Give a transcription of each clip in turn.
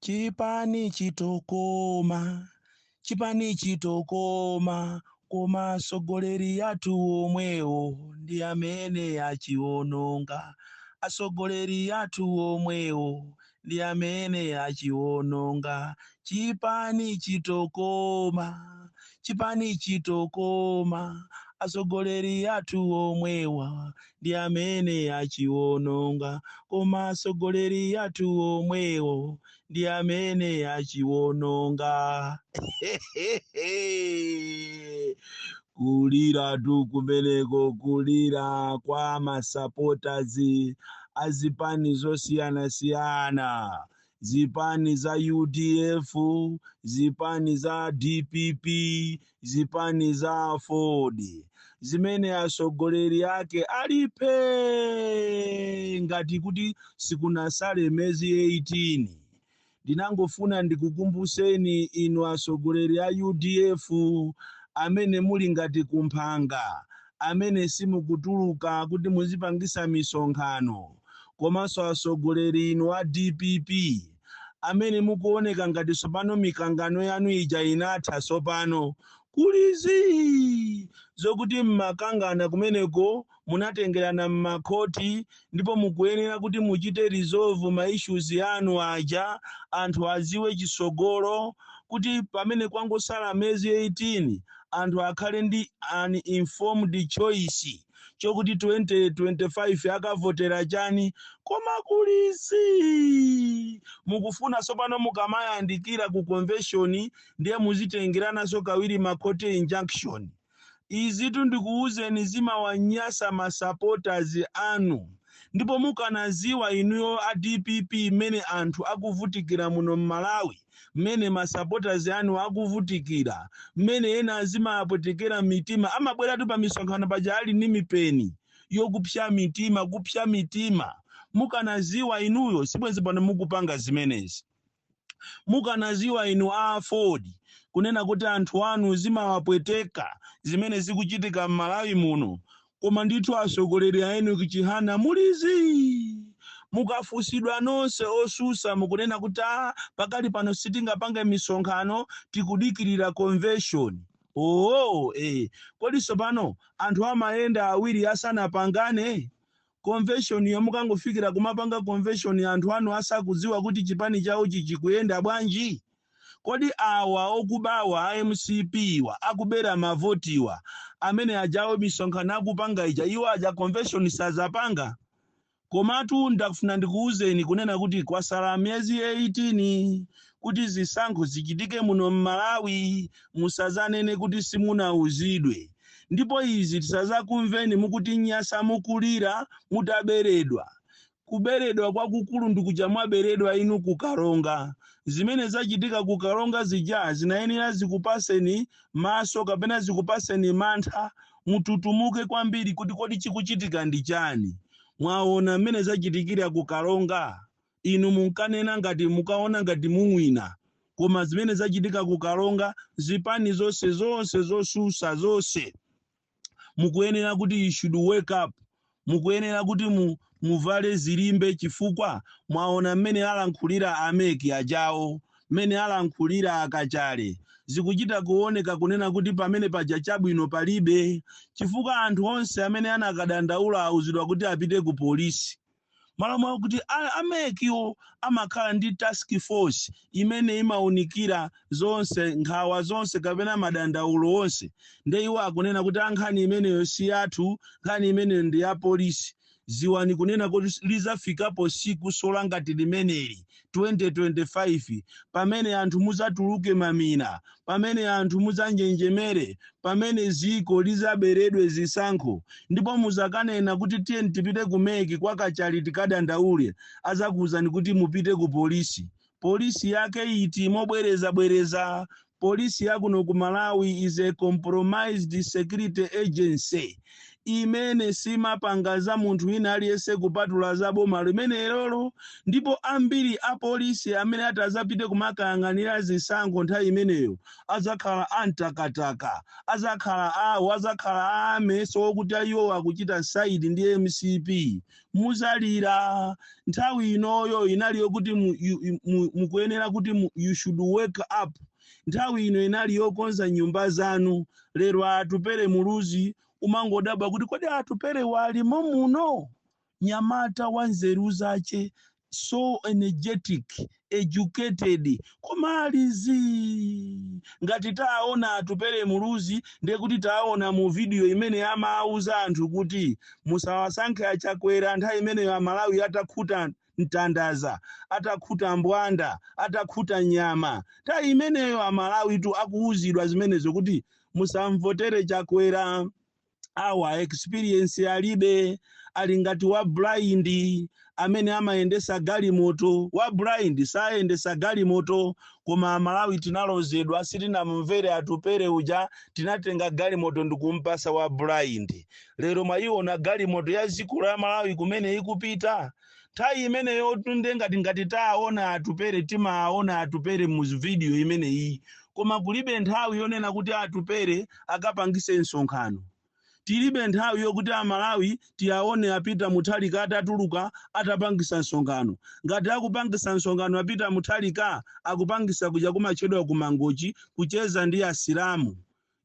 Chipani chitokoma, chipani chitokoma, koma atsogoleri athu omwewo ndi amene achiononga. Atsogoleri athu omwewo ndi amene achiononga. Chipani chitokoma, chipani chitokoma, atsogoleri athu omwewa ndi amene achiononga. Koma atsogoleri athu omwewo ndi amene achiononga. Kulira tu kumeneko, kulira kwa masupporters azipani zosiyanasiyana, zipani za UDF, zipani za DPP, zipani za AFORD, zimene atsogoleri ake alipe ngati kuti sikunasale miyezi 18. Ndinangofuna ndikukumbuseni inu atsogoleri a UDF amene muli ngati kumphanga, amene simukutuluka kuti muzipangisa misonkhano, komanso atsogoleri inu a DPP amene mukuoneka ngati tsopano mikangano yanu ija inatha, tsopano kulizi zokuti mmakangana kumeneko, munatengerana mmakhoti, ndipo mukuyenera kuti muchite resolve ma issues yanu aja, anthu aziwe chisogolo, kuti pamene kwangosala miyezi 18 anthu akhale ndi an informed choice chokuti 2025 akavotera chani. Koma kulizi mukufuna tsopano mukamayandikira ku convention ndiye muzitengerananso kawiri ma court injunction. Izitu ndikuwuzeni, zimawanyasa ma supporters anu. Ndipo mukanaziwa inuyo a DPP mmene anthu akuvutikira muno mMalawi, mmene ma supporters anu akuvutikira, mmene ena azimapwetekera mitima, amabweratu pa misonkhano paja ali ndi mipeni yokupsya mitima, kupsya mitima. Mukanaziwa inuyo, sibwenzi pano mukupanga zimenezi. Mukanaziwa inu a AFORD kunena kuti anthu anu zimawapweteka zimene zikuchitika m'Malawi muno. Koma ndithu atsogoleri a Enoch Chihana mulizi, mukafusidwa nonse osusa mukunena kuti a pakali pano sitingapange misonkhano, tikudikirira convention. Oo, kodi tsopano anthu amayenda awiri asanapangane? Convention yomukangofikira kumapanga convention anthu anu asakudziwa kuti chipani chawochi chikuyenda bwanji? Kodi awa okubawa a MCP wa akubera mavotiwa, amene ajawo misonkhano akupanga ija, iwo aja convention sazapanga? Komatu ndakufuna ndikuwuzeni kunena kuti kwasala miyezi 18 kuti zisankho zichitike muno mMalawi. Musazanene kuti simunauzidwe, ndipo izi tisazakumveni mukuti nyasa mukulira mutaberedwa. Kuberedwa kwakukulu ndikuja mwaberedwa inu kuKaronga. Zimene zachitika kuKaronga zija zinayenera zikupaseni maso kapena zikupaseni mantha, mututumuke kwambiri kuti kodi chikuchitika ndi chani? Mwaona mmene zachitikira kuKaronga. Inu munkanena ngati mukaona ngati muwina, koma zimene zachitika kuKaronga, zipani zonse zonse zosusa zonse mukuyenera kuti you should wake up, mukuyenera kuti muvale zilimbe, chifukwa mwaona mmene alankhulira a MEC ajawo, mmene alankhulira akachale, zikuchita kuoneka kunena kuti pamene paja chabwino palibe, chifukwa anthu onse amene anakadandaula auzidwa kuti apite ku polisi, malo mwawo kuti a MECwo amakhala ndi task force imene imawunikira zonse, nkhawa zonse kapena madandaulo onse. Nde iwo akunena kuti ankhani imeneyo si yathu, nkhani imeneyo ndi ya polisi. Ziwani kunena kuti lizafikapo siku sola ngati limeneli 2025 pamene anthu muzatuluke mamina, pamene anthu muzanjenjemere, pamene ziko lizaberedwe zisankho, ndipo muzakanena kuti tiye tipite ku MEC kwa Kachali tikadandaule, azakuwuzani kuti mupite ku polisi. Polisi yake iti? Mobwereza bwereza, polisi yakuno ku Malawi is a compromised security agency. Imene simapanga za munthu wina aliyense kupatula za boma limenelolo. Ndipo ambiri apolisi amene ati azapite kumakayang'anira zisankho nthawi imeneyo adzakhala amtakataka, adzakhala awo, adzakhala ameso okuti iwo akuchita side ndi MCP. Muzalira. Nthawi inoyo inali yokuti mukuyenera kuti you should wake up. Nthawi ino inali yokonza nyumba zanu. Lero Atupere Muluzi, umangodabwa kuti kodi Atupere walimo muno? Nyamata wa nzeru zace, so energetic, educated, koma alizi. Ngati taona Atupere Muluzi, ndiye kuti taona mu video imene amauza anthu kuti musawasankhe Achakwera. Nthawi imeneyo Amalawi atakhuta mtandaza, atakhuta mbwanda, atakhuta nyama. Nthawi imeneyo Amalawi tu akuwuzidwa zimenezo kuti musamvotere Chakwera, awa experience alibe, ali ngati wa blind amene amayendesa galimoto. Wa blind sayendesa galimoto. Koma Amalawi tinalozedwa, sitinamumvere Atupere uja, tinatenga galimoto ndikumpasa wa blind. Lero mwayiona galimoto ya dziko la Malawi kumene ikupita. Nthawi imeneyo tunde ngati taona Atupere, timaona Atupere mu video imeneyi, koma kulibe nthawi yonena kuti Atupere akapangise msonkhano. Tilibe nthawi yokuti Amalawi tiyaone apita Muthalika atatuluka atapangisa msonkhano. Ngati akupangisa msonkhano apita Muthalika, akupangisa kuja kumatchedwa ku Mangochi, kucheza ndi Asilamu,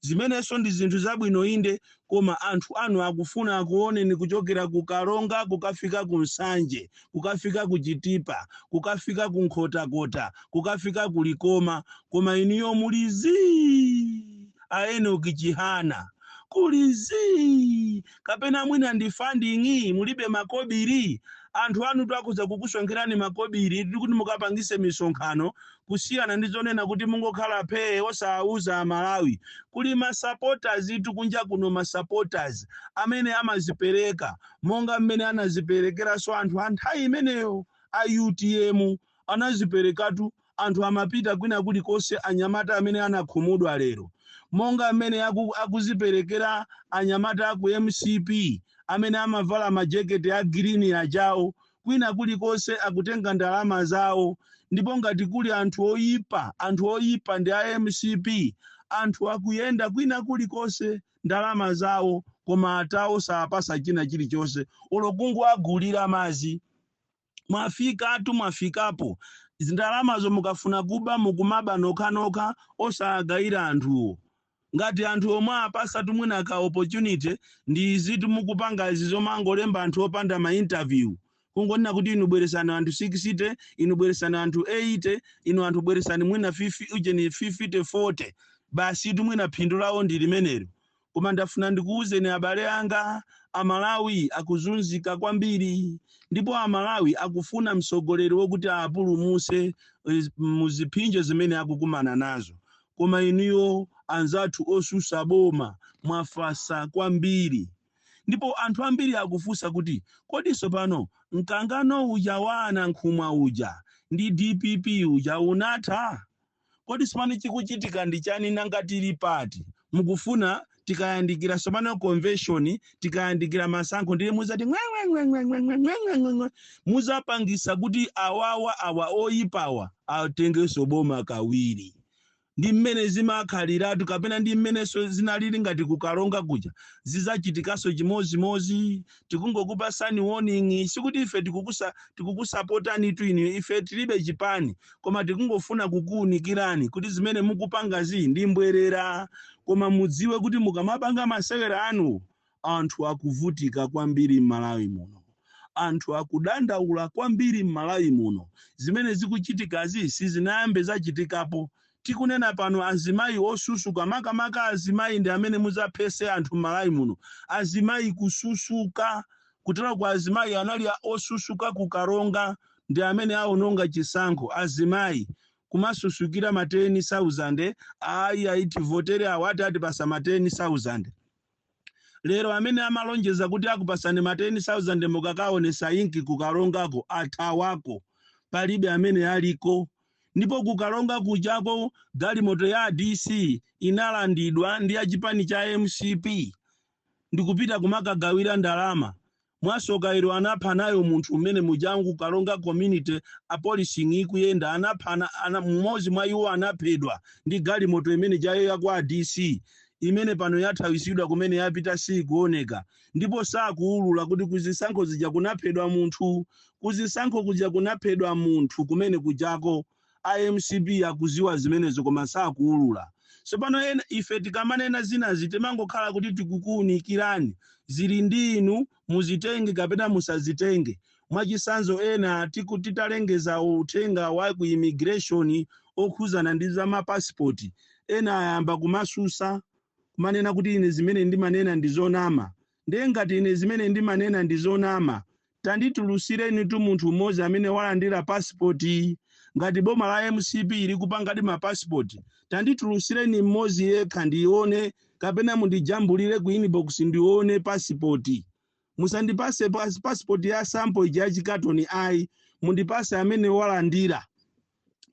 zimenenso ndi zinthu zabwino inde, koma anthu anu akufuna akuoneni kuchokera ku Karonga kukafika ku Nsanje, kukafika ku Chitipa, kukafika ku Nkhotakota, kukafika ku Likoma, koma iniyo muli zii. A Enoki Chihana kuli zii. Kapena mwina ndi funding, mulibe makobiri. Anthu anu takuza kukusonkherani makobiri kuti mukapangise misonkhano, kusiyana ndi zonena kuti mungokhala phee osawauza Amalawi. Kuli masupporters itu kunja kuno, masupporters amene amazipereka monga mmene anaziperekeranso anthu a nthawi imeneyo a UTM. Anaziperekatu, anthu amapita kwina kulikonse, anyamata amene anakhumudwa lero, monga mmene akuziperekera anyamata aku MCP amene amavala majeketi a green ajawo. Kwina kulikonse akutenga ndalama zawo. Ndipo ngati kuli anthu oyipa, anthu oyipa ndi a MCP. Anthu akuyenda kwina kulikonse, ndalama zawo, koma atawo sapasa china chilichonse, ulo kungoagulira mazi. Mwafikatu, mwafikapo. Ndalamazo mukafuna kuba, mukumaba nokhanokha, osagayira anthuwo. Ngati anthu omwe apasatu mwina ka opportunity, ndi izitu mukupanga izi zomangolemba anthu opanda ma interview, kungonena kuti inu bweresani anthu 60, inu bweresani anthu 80, inu anthu bweresani mwina 50, ujeni 50, 40, basi tu, mwina phindu lawo ndi limenelo. Koma ndafuna ndikuwuzeni abale anga, Amalawi akuzunzika kwambiri, ndipo Amalawi akufuna mtsogoleri wokuti apulumuse muziphinjo zimene akukumana nazo. Koma inuyo anzathu osusa boma mwafasa kwambiri, ndipo anthu ambiri akufunsa kuti kodi tsopano mkangano uja wa Anankhumwa uja ndi DPP uja unatha? Kodi tsopano chikuchitika ndi chani? Nanga tili pati? Mukufuna tikayandikira tsopano convention, tikayandikira masankho, ndiye muzati ng'weng'weng'weng'weng'weng'weng'we, muzapangisa kuti awawa, awa oyipawa atengenso boma kawiri. Ndi mmene zimakhaliratu, kapena ndi mmenenso zinalili ngati kukalonga kuja, zizachitikanso chimozimozi. Tikungokupasani warning. Sikuti ife tikukusapotani tu inu, ife tilibe chipani, koma tikungofuna kukuwunikirani kuti zimene mukupangazi ndi mbwerera. Koma mudziwe kuti mukamapanga masewera anu, anthu akuvutika kwambiri m'Malawi muno, anthu akudandaula kwambiri m'Malawi muno. Zimene zikuchitikazi sizinayambe zachitikapo. Tikunena pano, azimayi osusuka, makamaka azimayi ndi amene muzaphese anthu m'Malawi muno. Azimayi kususuka kutero kwa azimayi anali osusuka kukaronga ndi amene aononga chisankho. Azimayi kumasusukira ma 10,000, ayi ayi, tivotere awo, ati atipasa ma 10,000. Lero amene amalonjeza kuti akupasani ma 10,000 mukakaonesa inki kukalongako athawako, palibe amene aliko. Ndipo kukalonga kujako galimoto ya DC inalandidwa ndi achipani cha MCP. Ndikupita kumakagawira ndalama. Mwasoka ilo, anapha nayo munthu umene mujangu Kalonga community. Apolisi ikuyenda, anaphana ana, mmodzi mwa iwo anaphedwa ndi galimoto imene jayo yakwa DC, imene pano yathawisidwa. Kumene yapita sikuoneka, ndipo sakuulula kuti kuzisankho zija kunaphedwa munthu. Kuzisankho kuja kunaphedwa munthu kumene kujako. IMCP akuziwa zimenezo, koma sakuulula. Tsopano ena ife tikamanena zinazi, timangokhala kuti tikukuwunikirani. Zili ndi inu, muzitenge kapena musazitenge. Mwachisanzo, ena titalengeza uthenga wa ku immigration okhuzana ndi za mapasipoti, ena ayamba kumasusa, kumanena kuti ine zimene ndimanena ndi zonama. Ndiye ngati ine zimene ndimanena ndi zonama, tanditulusireni tu munthu mmodzi amene walandira pasipoti. Ngati boma la MCP likupangadi mapasipoti, tanditulusireni mmodzi yekha ndione, kapena mundijambulire ku inbox ndione pasipoti. Musandipase pasipoti ya sample ija yachikatoni, ayi. Mundipase amene walandira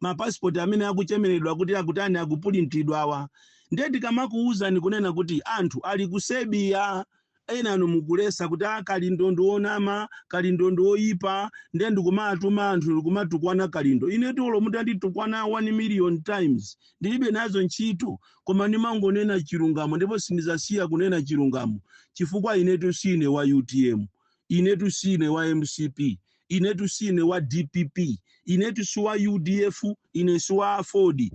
mapasipoti amene akuchemeredwa kuti akutani, akupulintidwa awa. Ndiye tikamakuwuzani kunena kuti anthu ali ku Serbia, ena anu mukulesa kuti a Kalindo ndi onama, Kalindo ndi oyipa. Ndiye ndikumatuma anthu ndikumatukwana Kalindo. Ine tulo mutanditukwana 1 million times, ndilibe nazo ntchito, koma ndimangonena chilungamo, ndipo sindizasiya kunena chilungamo, chifukwa inetu sine wa UTM, inetu sine wa MCP, inetu sine wa DPP, inetu si wa UDF, ine si wa AFORD,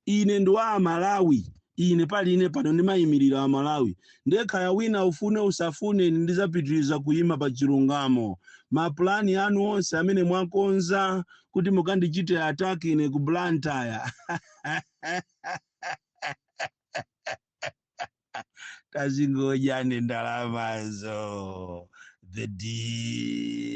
ine ndi wa Amalawi. Ine pali ine pano ndimayimirira Amalawi. Ndekhaya wina ufune usafune, ine ndizapitiriza kuyima pa chilungamo. Mapulani anu onse amene mwakonza kuti mukandichite attack ine ku Blantyre, tazingodyani ndalamazo. The DC.